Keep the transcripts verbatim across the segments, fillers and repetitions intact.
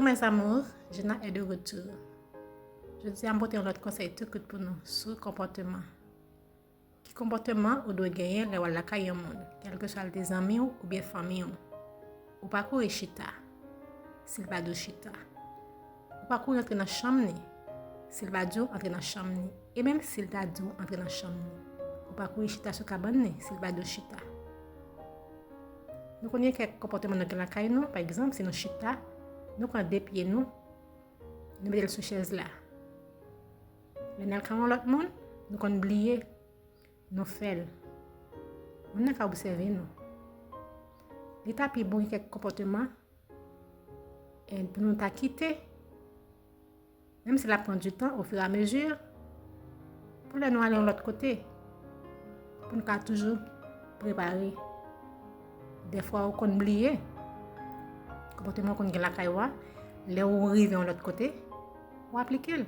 Mes amours, Gina est de retour. Jodi a, m pote yon lòt konsèy tou kout pou nou sou konpòteman. Ki konpòteman ou dwe genyen lè w al lakay yon moun, kèlkeswa l te zanmi w oubyen fanmi w? Ou pa kouri chita si l pa di w chita. Ou pa kouri antre nan chanm ni si l pa di w antre nan chanm ni. E menm si l ta di w antre nan chanm ni, ou pa kouri chita sou kabann ni si l pa di w chita. Nou konn gen kèk konpòteman nou gen lakay nou, pa egzanp, si nou chita, nou pran de pye nou, nou mete l sou chèz la. Lè n al kay yon lòt moun, nou konn bliye, nou fè l. Moun nan ka obsève nou. Li ta pi bon gen kèk konpòteman, e, pou nou ta kite, menm si l ap pran du tan, au fur et à mesure, pou lè nou ale yon lòt kote, pou nou ka toujou prepare. Dèfwa, ou konn bliye konpòteman ou konn gen lakay ou a, lè ou rive yon lòt kote, ou aplike l.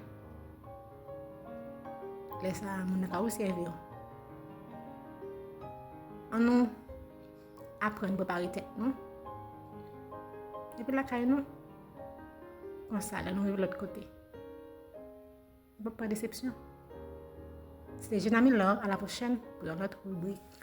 Lè sa a, moun nan ka obsève w. Ann nou aprann prepare tèt nou. Epi lakay nou, konsa, lè nou rive lòt kote, nou p ap pran desepsyon. Se te Gina Milor, à la prochaine pou yon lòt ribrik.